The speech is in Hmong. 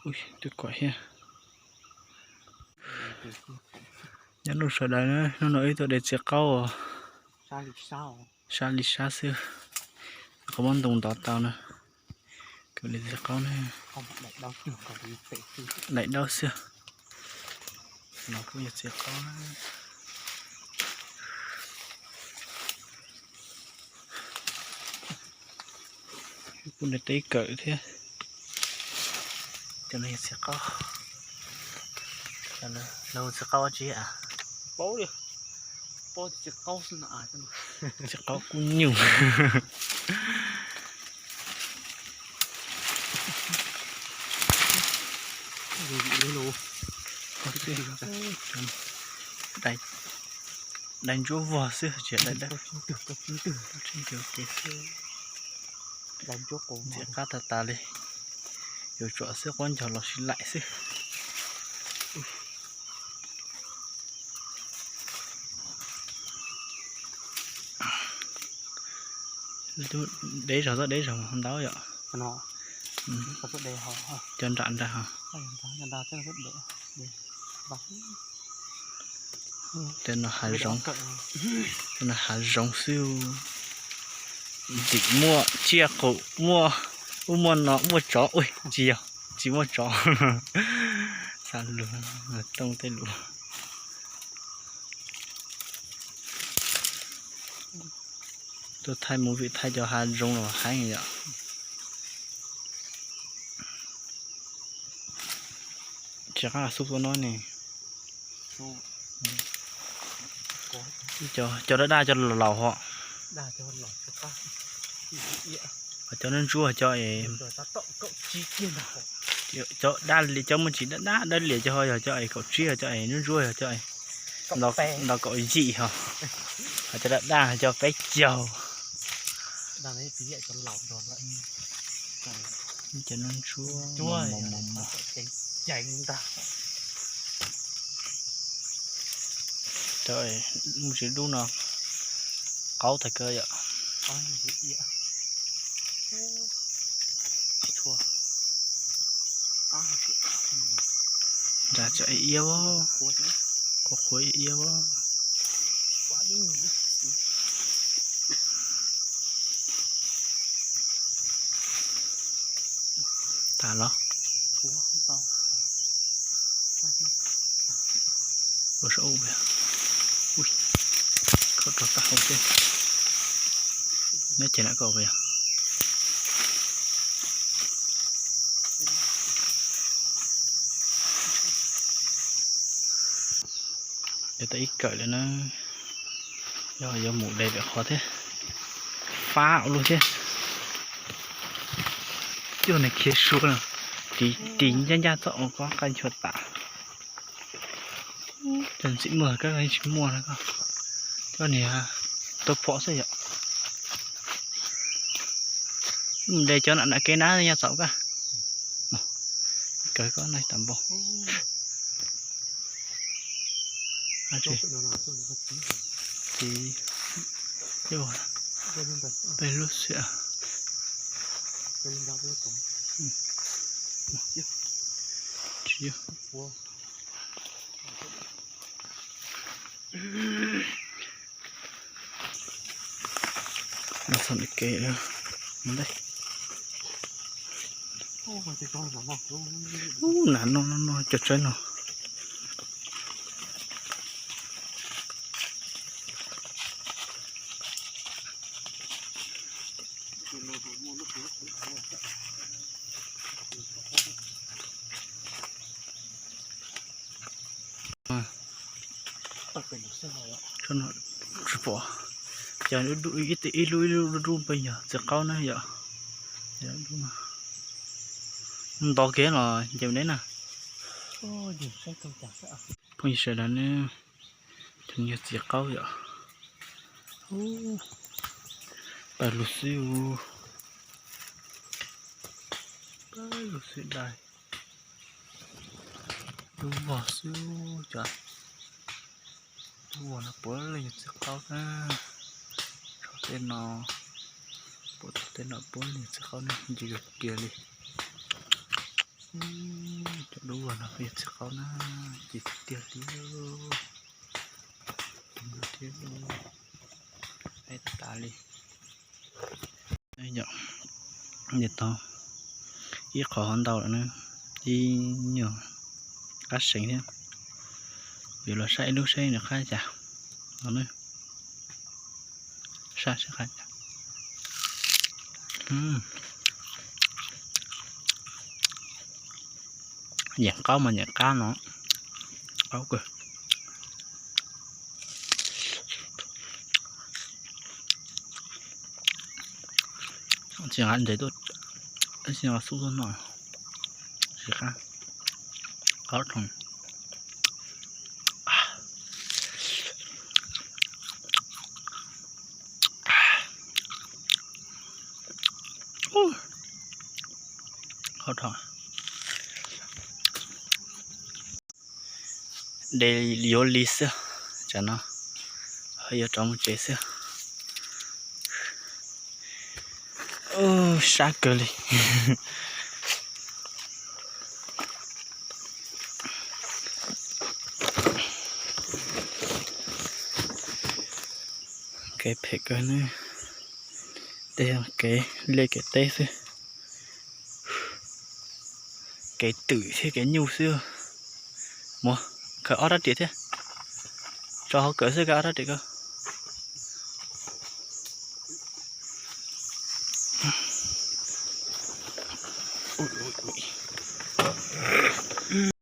Tus kom thiab. Nyob zoo sawv daws na, hnub no wb tuaj de txiv qaub os. Sab li sab xwb, qhov muab ntoo ntov tau na. Kawm li txiv qaub na. Daim daub xwb. No kuj yog txiv qaub na. Kuj nrog teb kawm thiab. Cov no yog txiv qaub. Lawv hu txiv qaub dab tsi a? Txiv qaub kub nyuj. Dai ntsuab vog xwb tsis dai dawb. Ntxim qab tag tas li. Yuav tsuam xwb, quab ncaug los sib laim xwb. Deb zog, txoj deb zog ntau yom. Cov nram nrag ho. Tej no hav zoov, tej no hav zoov xwb. Ntim muaj tsiaj qus, muaj ub muaj no, muaj tsov, tsis yog, tsis muaj tsov. Xav lus, tooj tej lus. Tuaj thaij movie thaij cov hav zoov los heev yom. Tsis qab xub tuaj no ne. Cov daj daj cov laus laus ho. Cov ntsuab ntsuab cov es, cov daj lias cov muaj tsis daj daj daj lias cov ho yog cov es kaum tsib, cov es ntsuab ntsuab yog cov es nto kaum yim ho. Ho cov daj daj cov peb caug. Cov ntsuab mos mos mos. Cov es muaj tsis dub no qaub tag kawg yom. Nrad tseem iab, qhuav qhuav iab. Tas los. Ua saum, ui, khaub rau tag hauv xwb. Nyob ces lam koj yog. Yog tau ib kawm lawm na, yog yuav mus de lawm qhov thiab. Fab ua luaj thiab. Cuag nws khiav suav no, ris ris ncaj ncaj txoj ua koj qaj nchuav tas. Cov ntxim muaj koj tsis muaj na koj. Cov niag tuag phom xwb yom. Mus de cov nram kev na nyob txaus koj. Kawg koj noj tas npaum. Txiv, peb lub xiam. Tsis yog. Los txog ntawm kev ntag. Ub, nas no no no cov tsaib no. Tsis pom, cas ib lub ib lub dub dub peb yog txiv qaub na yom. Ntov kiag los nce deb na. Phooj ywg sawv daws ne, cov no yog txiv qaub yom. Pawg lug xwb, pawg lug xwb dai. Dub vog xwb cov, dub vog no puav leej yog txiv qaub na. Txog tej no, puav txog tej no puav leej yog txiv qaub ne, ntsis kiag li. Lub no yog txiv qaub na, ces tiag tiag li, thiab tas tas li. Ib qho ho ntau lawm na, ib nyuag qab seev thiab. Yuav los saib ib lub seb nws qab cas no na. Saib seb qab cas. Yeem qaub mas yeem qab no, qaub kawg. Tsis nqa ntev tuaj, tsis nqa xub tuaj no, tsis qab, qaub dhau. Qaub dhau. De yuav li xwb, tsam no yuav rov mus tsev xwb. Sab kawg li. Kev phem kawg ne, tej kev liaj kev teb xwb. Kev twm thiab kev nyuj xwb. Muab khaws ob rab riam thiab, tso hauv kawm xwb, khaws ob rab riam ko.